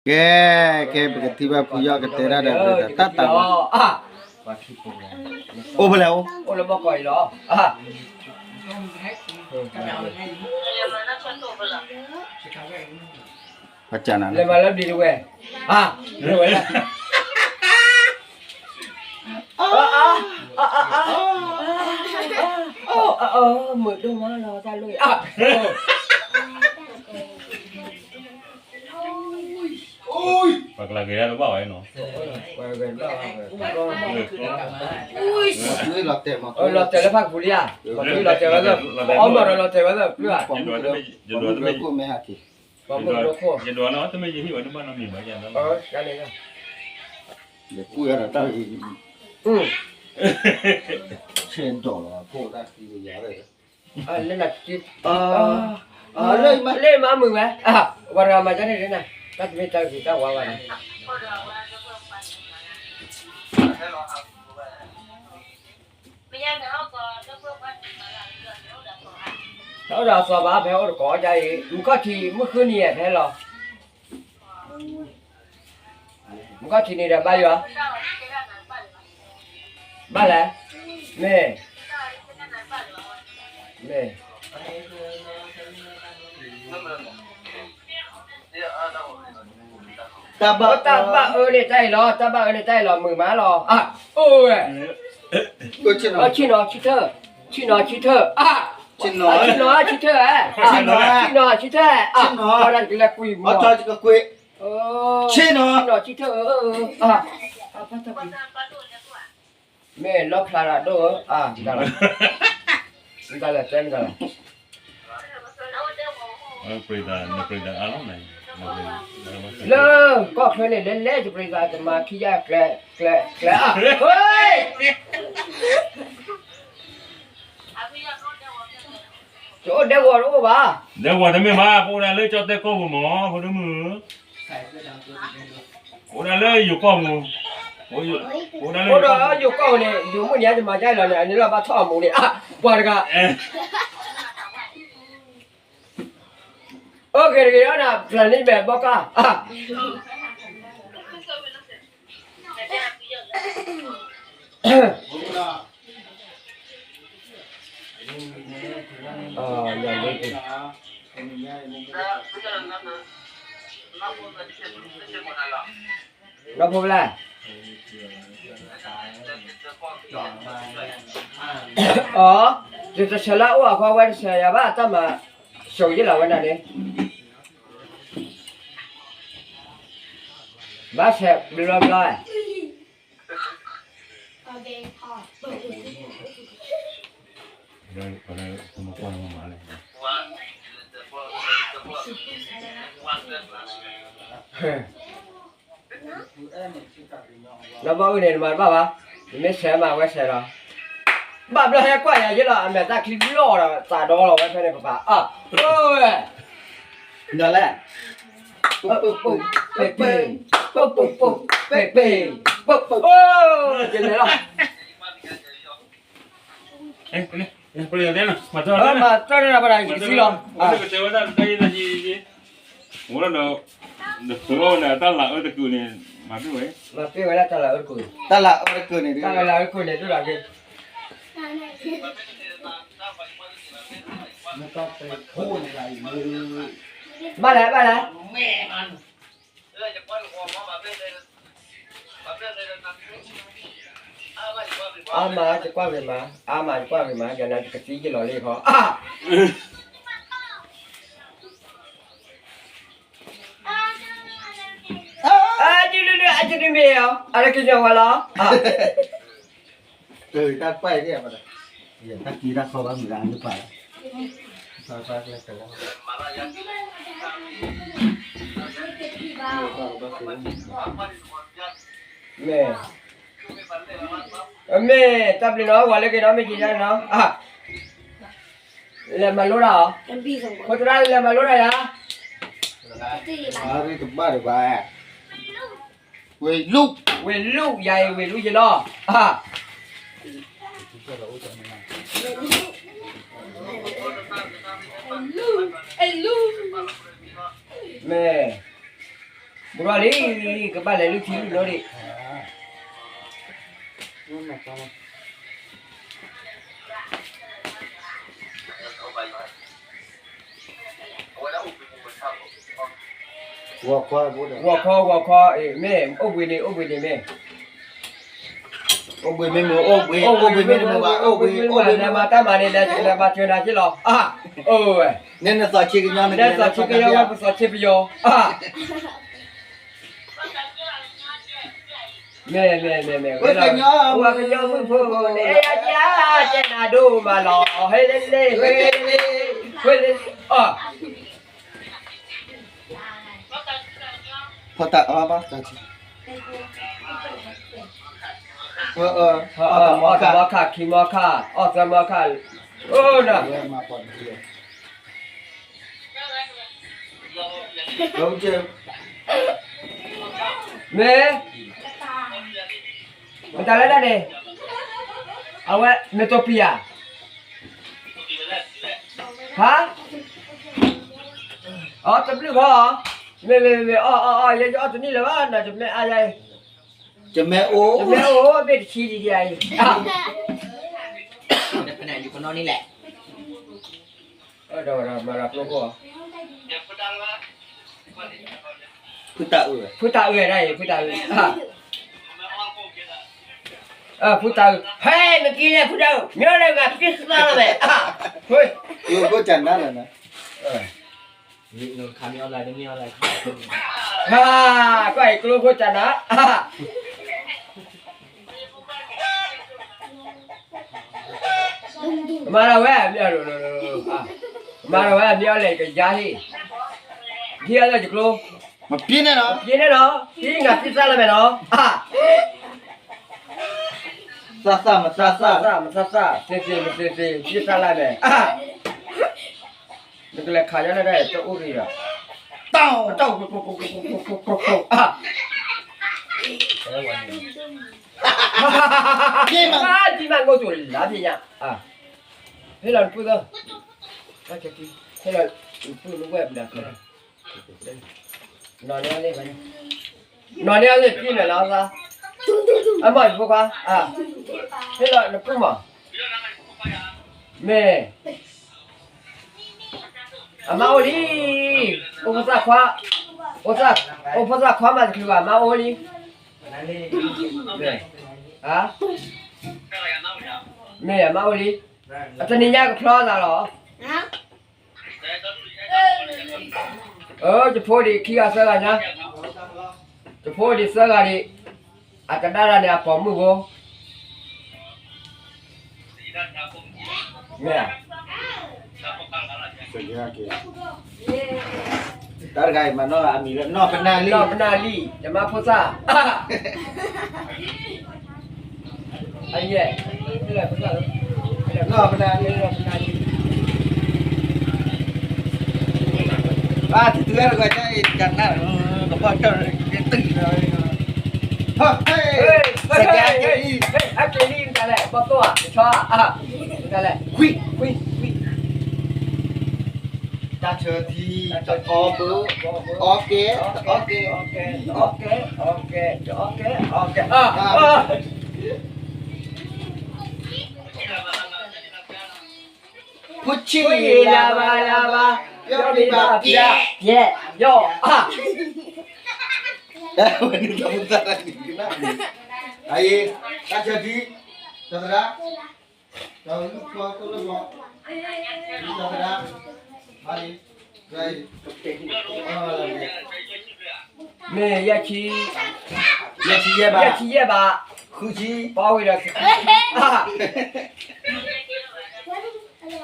ကဲ, ကဲ ပကထံၣ်ဘၣ်ဖုယီၢ်ကတဲတၢ်ဒီး တၢ်တၢ်ဝဲ, အိၣ်ဖဲလဲၣ်အိၣ်, အိၣ်လၢဘီၣ်ကီးအံၤလီၤ. ပကနၤလဲၤမၤလၢဘျံးတဝဲ, ဝဲ, မုာ်ဒိၣ်မးလီၤတၢ်လီၢ်အံၤ, ပှၤကလၤဂ့ၤတၢ်တဘၣ်ဝဲနီၤ, လီၤတဲာ်လၢဖၣ်ကပူၤလံဧါ, လီၤတဲာ်ဝဲ, အီၣ်မးဒီးလီၤတဲာ်ဝဲ, ပှၤမုၢ်ကျိခိၣ်မ့ၢ်ဟးက့ၤ, ပှၤမုၢ်ကျိခိၣ်, ယဒွးန့ၣ် တမ့ၢ်ယဟံၣ်ဝဲတဘၣ်နီတမံၤဘၣ်, ယပူၢ်ယၤဒီးတၢ်ဂ့ၤ, ဆဲးဒိးလီၤဖိတၢ်သံယၤ, လၢနၤတက့ၢ်, လၢမၤမုာ်ဝဲ, ပှၤတဂၤမၤဒ်န့ၣ်န့ၣ်, တၢ်တမ့ၢ်တၢ်ဂ့ၤတၢ်ဝါဘၣ်န့ၣ်, ဖဲအိၣ်ဒီးအသီဘၣ် ဖဲအိၣ်တကိးဒ်အံၤ, မုၢ်ခီၣ်ထံးမုၢ်ဃုနံၤယဲၢ်ဖဲလီၤ, မုၢ်ခီၣ်ထံးန့ၣ်ဒီးဘၣ်ယွၤ, ဘၣ်လဲၣ်, မ့ၢ်, မ့ၢ်, တၢ်ဘၣ်အၢ, တၢ်ဘၣ်အၢန့ၣ်တၢ်အံၤလီၤ, တၢ်ဘၣ်အၢန့ၣ်တၢ်အံၤလီၤ, မုာ်မးလီၤ, အိၣ်ဝဲ, ဆ့ၣ်နီၤဆံထၢၣ်, ဆ့ၣ်နီၤဆံထၢၣ်, ဆ့ၣ်နီၤဆံထၢၣ်, ဆ့ၣ်နီၤဆံထၢၣ်, ဆ့ၣ်နီၤ, ဆ့ၣ်နီၤဆံထၢၣ်, ဆ့ၣ်နီၤဆံထၢၣ်, မ့ၢ်လီၢ်ဖျါဒၣ်ဒိၣ်ဧၢ, မတၤလဲၣ်, တဲမတၤလဲၣ်, လၢကီၢ်ချၢန့ၣ် လဲၤလဲၤယပရံသးတမၤခံယၤကျဲ, ကျဲ, ကျဲ, ယအိၣ်ဒဲကဝီၤတအိၣ်ဘၣ်, ဒဲကဝီၤတမ့ၢ်ဘၣ်, ပအိၣ်ဒၣ်လၢကၠီၣ်တဲၣ်ကီၢ်ပူၤမး, ဖိဒိၣ်မုၣ်, အိၣ်ဒၣ်လၢယိၤကီၢ်ပူၤ, အိၣ်ဒၣ်လၢယိၤကီၢ်ပူၤန့ၣ်, ယိၤမုၣ်န့ၣ် ယမၤဒ်အံၤလီၤန့ၣ် အန့ၣ်လီၤဘၣ်ထီၣ်အမူးန့ၣ်, ပှၤတဂၤ, အိၣ်ဂ့ၤတဂ့ၤဒီးနၤ ဖျါန့ၢ်ဘဲဘီကါ, နီၢ်ဖိလဲၣ်, အီ, ယတဆဲးလၢအအိၣ်အဃိ အဝဲတဆဲးယၤဘၣ် တၢ်မၤဆိၣ်ယ့ၣ်လီၤဝဲဒၣ်န့ၣ်, ဘၣ်ဆဲးဘျီဘျီ, လၢဘီၣ်အုၣ်န့ၣ် နမၤတဘၣ်ဘၣ်, နမ့ၢ်ဆဲးမးဝဲဆဲးလီၤ, ဘၣ်ဘျီဟဲကွၢ်ယၤယ့ၣ်လီၤ အမဲာ်တၢ်ချံဘျီၣ်ဒီး သးဒီလီၤဝဲဖဲန့ၣ်ပပၢ်, အၢ, ဒီးလဲၣ်, ပပပပ့ၤပ့ၤ, ပပပပ့ၤပ့ၤ, ပပ, ယလဲၤလီၤ, မၤတၢ်န့ၣ်ပှၤယၤတဲနၤ, မၤတၢ်န့ၣ်, အိၣ်ဒီး, ဒီး, တၢ်လၤအၢတကုာ်န့ၣ်, မၤပ့ၢ်ဝဲ, မၤပ့ၢ်ဝဲဒၣ်တၢ်လၤအၢတကုာ်န့ၣ်, တၢ်လၤအၢတကုာ်န့ၣ်, တၢ်လၤအၢတကုာ်န့ၣ် ဒိၣ်လီၤက့ၤ, ဘၣ်လဲၣ် ဘၣ်လဲၣ်, အါမး ယကွၢ်ဂ့ၤမး, အါမး ယကွၢ်ဂ့ၤမး, ယနၤယကသံယလီၤလံခီ, အဒုလၢ အဒုမ့ၢ်အီၤ အလၢကညီဝဲလီၤ, တၢ်ကွၢ်, တၢ်က့ၤတၢ်ခီဘၣ်မုာ်ဒၣ်နုပာ်လီၤ, မ့ၢ်, မ့ၢ်တၢ်ဘျုးနီၤ ဝၤလၢက့ၤနီၤ မ့ၢ်က့ၤယါနီၤ, လဲၤမၤလိတၢ်အီၤ, ဖိသရၣ်လဲၤမၤလိတၢ်ယါ, တဘၣ်တဘၣ်, ဝ့ၢ်လူၢ်, ဝ့ၢ်လူၢ် ယၤအံၤဝ့ၢ်လူၢ်ယလီၤ, မ့ၢ် ဘူးထီၣ်လံ, ကဘၣ်လဲၤလုၢ်ထံလုၢ်နိဒံး. ဂီၤခီ ဂီၤခီ, မ့ၢ်အိၣ်ဘှံးန့ၣ် အိၣ်ဘှံးန့ၣ်မ့ၢ်, အိၣ်ဘှံးမ့ၢ်မ့ၢ် အိၣ်ဘှံး, အိၣ်ဘှံးမ့ၢ်တမ့ၢ်ဘၣ် အိၣ်ဘှံး, အိၣ်ဘှံးမ့ၢ် လဲၤမၤတၢ်မၤန့ၣ် လဲၤမၤစၢၤနၤက့လီၤ. အိၣ်ဝဲ, နဲနသီၣ်ဆံးကညီမ့ၢ် နဲနသီၣ်ဆံးကညီဝဲ ပသီၣ်ဆံးပယီၤ. မ့ၢ် မ့ၢ် မ့ၢ် မ့ၢ် ဝဲကညီ, ဝဲကညီမုၣ်ဖိန့ၣ် ယကဲနၤဒိၣ်မးလီၤ, ဟဲလ့လ့, ဟဲလ့လ့, အီၣ်, ဖီတၢ်အီၣ်ဘၣ်, အီၣ်တမီခါ, ခံမီခါ, အီၣ်သၢမီခါ, အိၣ်ဒီး မ့ၢ်, မတၤလဲၣ်ဒၣ်န့ၣ်, အဝဲမ့ၢ်တိာ်ပံၤဧါ, ဟါ, အီၣ်တဘျုးဘၣ်, မ့ၢ်မ့ၢ်မ့ၢ် အီၣ်အီၣ်အီၣ် ယဲယအီၣ်တနံၣ်လၢၤဘၣ် နတမ့ၢ်အါယၤအံၤ, တမ့ၢ်အိၣ်, တမ့ၢ်အိၣ်ဘ့ၣ်တဆံဒံးဒံးအံၤ, ဖဲန့ၣ်ယူၤကနီၣ်န့ၣ်လဲၣ်. ဒီးမၤလၤကျိဖိ, ဖုတၢ်အုး, ဖုတၢ်အုးဒၣ်အံၤ ဖုတၢ်အုး, ဖုတၢ်အုး, ဟဲ နက့ၤလဲၣ် ဖုတၢ်အုး မ့ၢ်လၢဂၤဖံသးလီၤမဲာ်, ကျိဖိတၢ်နါလီၤ, ခါမ့ၢ်အီၣ်လၢ တမ့ၢ်အီၣ်လၢ, ကွၢ်အံၤကျိဖိတၢ်နါ မၤလီၤဝဲ, မၤလီၤဝဲ မ့ၢ်အီၣ်လဲၣ်ကယါလံ, ဟံးအီၣ်လၢယကျိ, မပျ့ၤန့ၣ်လီၤ, ပျ့ၤန့ၣ်လီၤ, ဟံးနၤပျ့ၤသးလီၤမဲာ်လီၤ, သးသးမသးသး, သးသးမသးသး, သ့သ့မသ့သ့, ပျ့ၤသးလီၤမဲာ်, နကလဲၤခးယါလၢဒၣ်တအိၣ်ရံၤဒီး, တၢ်, တၢ်, ပျ့ၤမး, ပျ့ၤမး ငိၢ်စိၤလါပျ့ၤညါ, ဟ့ၣ်လီၤနပုၢ်သၢ, ဟ့ၣ်လီၤနပုၢ်လၢဝဲၢ်ပဒၣ်, နီၢ်န့ၢ်အီၤလံ, နီၢ်န့ၢ်အီၤလံ ပျ့ၤမဲာ်လီၤသး, အမ့ၢ်ယဖိခွါ, ဟ့ၣ်လီၤနပုၢ်မး, မ့ၢ် အမါအိၣ်လံ, အိၣ်ဖိသၣ်ခွါ, အိၣ်ဖိသၣ်ခွါမးတချုးဘၣ် အမါအိၣ်လံ, မ့ၢ်အမါအိၣ်လံ, အတနံၤညါကဖျီသးလီၤ, အၢ ယဖိဒံးခံဂၤသၢဂၤညါ, ယဖိဒံးသၢဂၤဒံး, အကဒါတၢ်န့ၣ် အပိာ်မုၣ်ဖိ မ့ၢ်ဧါ, တၢ်တဂၤအံၤမးနီၢ်အမံၤလၢ နီၢ်ပနၢ်လံ, နီၢ်ပနၢ်လံ, ယမါဖိသၣ်, အယဲၢ်, နီၢ်ပနၢ်လံ, နီၢ်ပနၢ်လံ, ဘၣ်တတုၤတဂၤညါအံၤ ကနၣ်, ကဘၣ်တၢ်တတုၤလီၤ, ဟဲ, ဟဲ, ဟဲ, ဟဲ, ဟဲ, ဟဲက့ၤလံ မတၤလဲၣ်, ဘီသိၣ်ဧါ, ကဆီဧါ, မတၤလဲၣ်, ခွံ, ခွံ, ခွံ, တၢ်ဆၢထံ, တၢ်အီဘၢ, အီကဲ, အီကဲ, အီကဲ, အီကဲ, အီကဲ, အီကဲ, အီကဲ, အီကဲ, အီကဲ, အီကဲ, ဖိဆံးလၤဘၣ်လၤဘၣ်, ပျီပျီဘၣ်ပျီ, ပျီ, ပျီ, အါ, ဝဲန့ၣ်တၢ်ဖိသၣ်တၢ်န့ၣ်ကနၣ်, အအံၤ, တၢ်ဆၢထံ, တၢ်သရၣ်, တၢ်လူၢ်ဖီတိၢ်လၢဖီ, တၢ်သရၣ်, ဘၣ်လံ, မ့ၢ်ယဲၢ်ဆံ, ယဲၢ်ဆံယဲၢ်ဘၣ်, ယဲၢ်ဆံယဲၢ်ဘၣ်, ဃုဆံ, ပီဝံၤဒီး, ယဲၢ်ဆံခွံလံ, ယဲၢ်ဆံခွံတ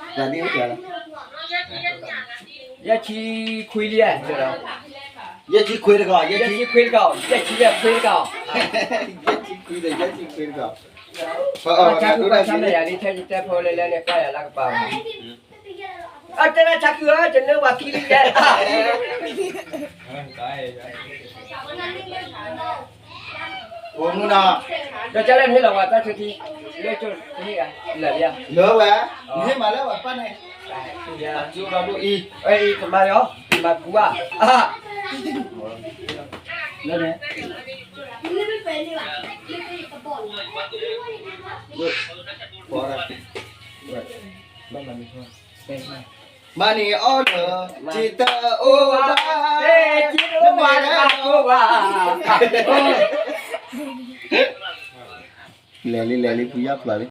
ကီၢ်, ယဲၢ်ဆံခွံတကီၢ်, ယဲၢ်ဆံခွံတကီၢ်, ယဲၢ်ဆံခွံ, ယဲၢ်ဆံခွံတကီၢ်, ပှၤဆါခုပှၤဆါမဲာ်ယၤလံ ထဲယတဲဖိလဲၤလဲၤန့ၣ် ကွၢ်ယၤလၢကပၤ, အတဲလၢဆါခုဧၢ တနၢပှၤခံလံယဲၢ် အိၣ်မူနီၤ, ဒီးကလဲၣ်နဟ့ၣ်လီၤဝဲတၢ်ဆၢ, လၢကၠိတဟ့ၣ်ဂၤ, လၢဝဲ, နဟ့ၣ်မးလၢဝဲပၢ်န့ၣ်, အံၤ, မၤကူဘၣ်, အါ, လၢန့ၣ် မၤန့ၢ်အီၣ်လၢ က့တအိၣ်ဘၣ်, က့တအိၣ်ဘၣ်, လဲၤလံ လဲၤလံ ဖုယီၢ်ဖျိးလံ.